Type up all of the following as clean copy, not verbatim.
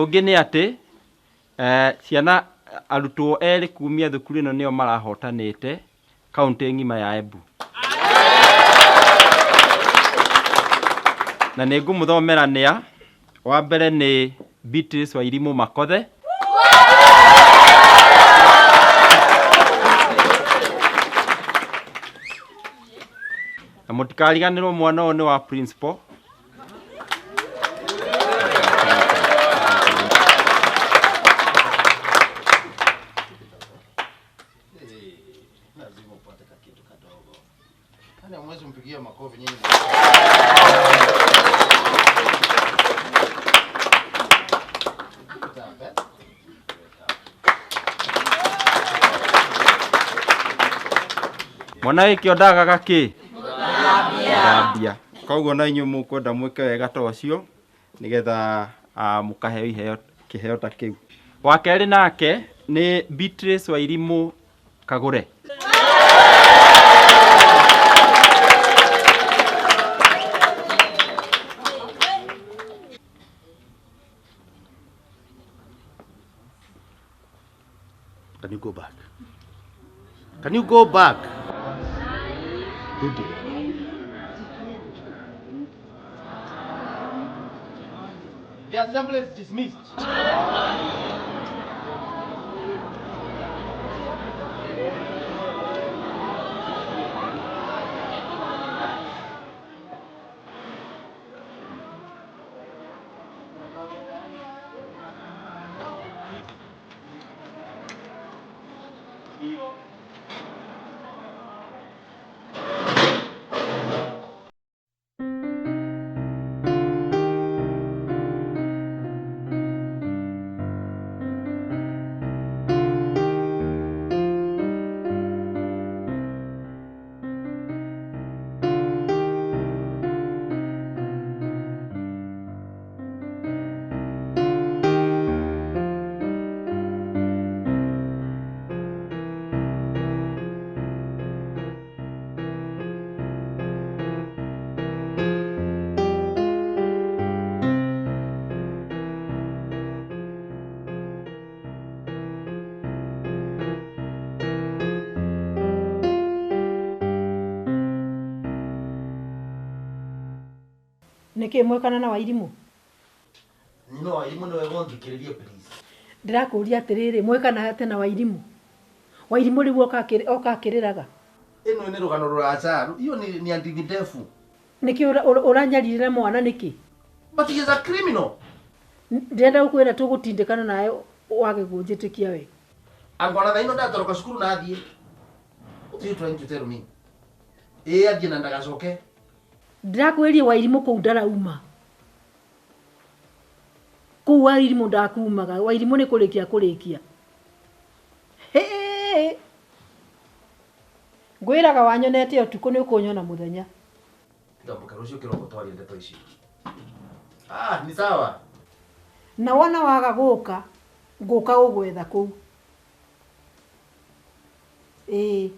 Ũndũ ũngĩ nĩ atĩ ciana arutwo erĩ kumia thukuru ĩno nĩo marahotanĩte kaunti ng'ima ya Embu. Na nĩ ngũmũthomera nĩa. Wa mbere nĩ Beatrice Wairimu Makothe. Na mũtikariganĩrwo mwana ũyũ nĩ wa principal. Lazima upate kakitu kadogo. Yaani hamwezi mpigia makofi nyinyi. Keep it up, eh? Mwana wĩkĩo ndagaga kĩ? Gũthambia. Koguo na inyuĩ mũkwenda mwĩke wega ta ũcio nĩgetha mũkaheo iheo kĩheo ta kĩu. Wa kerĩ nake nĩ Beatrice Wairimu Kagure. Can you go back? Can you go back? Rudi. The assembly is dismissed. Nĩkĩ mwekana na Wairimu? No, Wairimu nĩwe gũthikĩrĩria please. Ndĩrakũria atĩrĩrĩ, mwekana atĩa na Wairimu? Wairimu rĩu oka akĩrĩraga. Ĩno nĩ rũgano rũraca. Hiyo ni hadithi ndefu. Nĩkĩ ũranyarirĩra mwana nĩkĩ? But he is a criminal. Ndĩrenda gũkwĩra tũgũtindĩkana nawe wage kũnjĩtĩkia we. Angona thaa ino ndatoroka cukuru na athiĩ. What are you trying to tell me? Ĩĩ athiĩ na ndagacoke. Ndĩrakwĩrie Wairimu kũu ndarauma. Kũu Wairimu ndakumaga. Wairimu nĩ kũrĩkia kũrĩkia. Hĩ! Ngwĩraga wanyonete ũtukũ nĩ ũkũnyona mũthenya. Ndambuka rũciũ kĩroko twarie ndeto ici. Ah, ni sawa. Na wona waga gũka, ngũka gũgwetha kũu. Ĩĩ.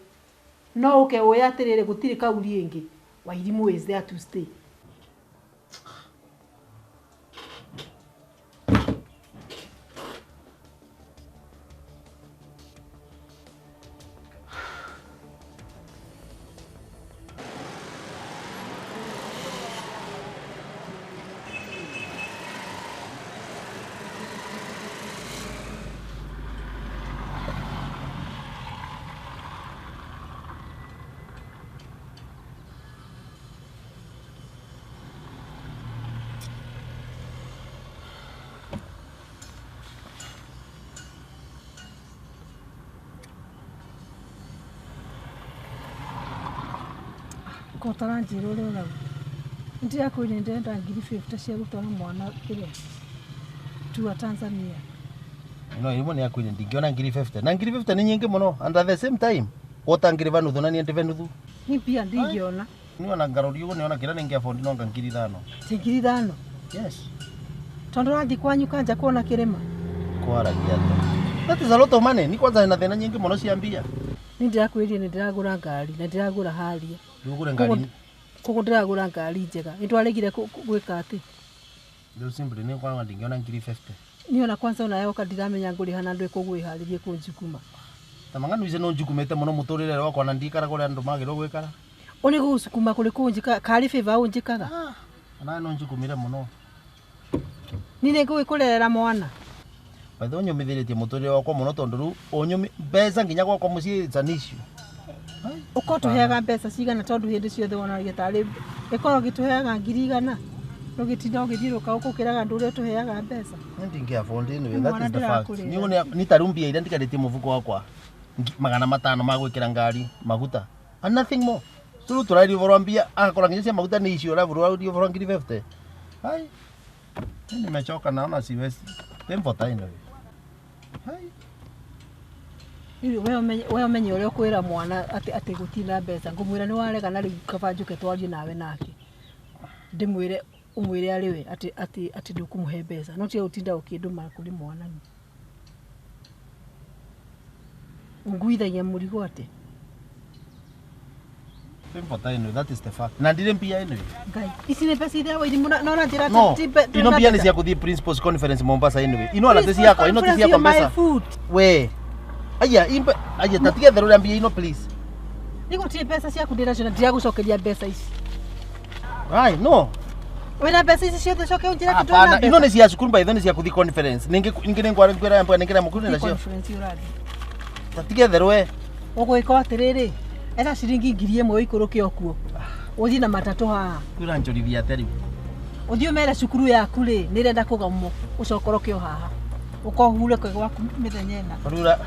No ũke ũĩ atĩrĩrĩ gũtirĩ kauri ĩngĩ. Wairimu is there to stay. Kotaranjĩra ũrĩa ũrauga. Nĩndĩrakwĩrire ndĩrenda ngiri 50 cia gũtwara mwana kĩrĩa tua Tanzania. No, imwe nĩ akwĩrire ndingĩona ngiri 50. Na ngiri 50 nĩ nyingĩ mũno. And at the same time, wotangĩrĩba nuthu na niĩ ndĩbe nuthu. Ni pia ndingĩona. Niĩ ona ngarori ũguo nĩona kĩrĩa nĩngĩ afford no anga ngiri 5. Ti ngiri 5? Yes. Tondũ ũrathiĩ kwanyu kanja kuona kĩrĩma? Kwaragia atĩa? That is a lot of money. Ni kwanza hena thĩna nyingĩ mũno cia mbia. Niĩ ndĩrakwĩrire nĩ ndĩragũra ngari na ndĩragũra Harrier. Ndũgũre ngari. Koguo ndĩragũra ngari njega. Nĩ twaregire gwĩka atĩ? Rĩu simply nĩ kwanga ndingĩona ngiri 50. Niĩ ona kwanza ona yoka ndiramenya ngũrĩha na ndũ ĩkũgwĩharĩrie kũnjukuma. Ta mang'anu icio no njukumĩte mũno mũtũrĩre wakwa na ndikaraga ũrĩa andũ magĩrĩirwo gwĩkara. Ũrĩ gũgũcukuma kũrĩ kũnjika karĩ favor ũnjĩkaga. Onawe no njukumire mũno. Niĩ nĩ ngũgĩkũrerera mwana. By the way ũnyũmithĩrĩtie mũtũrĩre wakwa mũno tondũ rĩu ũnyũmi mbeca nginya gwakwa mũciĩ it's an issue. Ũkorwo tũheaga mbeca cigana tondũ hĩndĩ ciothe wonanagia tarĩ ĩkorwo gĩtũheaga 100,000 ndũgĩtinda ũgĩthiũrũka ũkũkĩraga andũ ũrĩa ũtũheaga mbeca. Niĩ ndingĩ afford anyway, Nĩ that mwana is the fact. ndĩrakũrĩra. Niĩ nĩ ta rĩu mbia iria ndigarĩtie mũbuko wakwa 500 ma gwĩkĩra ngari maguta and nothing more. So rĩu tũraria ũhoro wa mbia agakora nginya cia maguta nĩ icio ũraria ũhoro wa 50,000. Hai. Mimi nimechoka naona siwezi. Tempo anyway. Hai. Rĩu we ũmenye ũrĩa ũkwĩra mwana atĩ atĩ gũtirĩ mbeca ngũmwĩra nĩ warega na rĩu kaba njũke twarie nawe nake ndĩmwĩre ũmwĩre arĩ we atĩ atĩ atĩ ndũkũmũhe mbeca no tiga gũtinda ũkĩndũma kũrĩ mwana ni. Ũnguithagia mũrigo atĩ Tempo anyway, that is the fact. Na ndirĩ mbia anyway. Ngai ici nĩ mbeca iria wairimũ na na njĩra No, ino mbia nĩ cia gũthiĩ principals conference Mombasa anyway. Ino ona ti ciakwa, ino ti ciakwa mbeca. We. Aya, imbe, aya tatige therũria mbia ino please. Nĩ mbeca ciaku ndĩracio na ndiragũcokeria mbeca ici. Ai, no. Wĩna mbeca ici ciothe coke ũnjĩre atĩ ndũrĩ na Hapana, ino mbeca. nĩ cia cukuru by the nĩ cia gũthiĩ conference. Ningĩ ningĩ nĩ ngwara mbwa ningĩ mukuru Ti nacio. conference ũrathiĩ. Tatige therũe. Ũgwĩka atĩrĩrĩ, etha ciringi 1,000 ũikũrũke o kuo. Ũthiĩ na matatũ haha. Kwĩra njorithia atĩa rĩu. Ũthiĩ ũmere cukuru yaku rĩ, nĩ ĩrenda kũgomwo, ũcokoroke o haha. Ũkohure gwaku mĩthenya ĩna. Rura,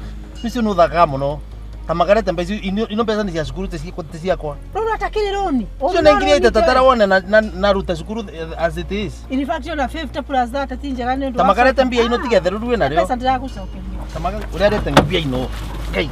ucio nĩ ũthakaga mũno. Ta magarete mbeca ino mbeca nĩ cia cukuru ti ciakwa. Rũu atakĩrĩ rũni. Ucio nĩ 8,000 wone na ruta cukuru as it is. In fact, ona 50 plus that ti njega nĩ ũndũ Ta wa magarete coka. mbia ino tige therũrue narĩo. Mbeca ndĩragũcokeria. Ta magarete ũrĩa arete mbia ino. Ngai.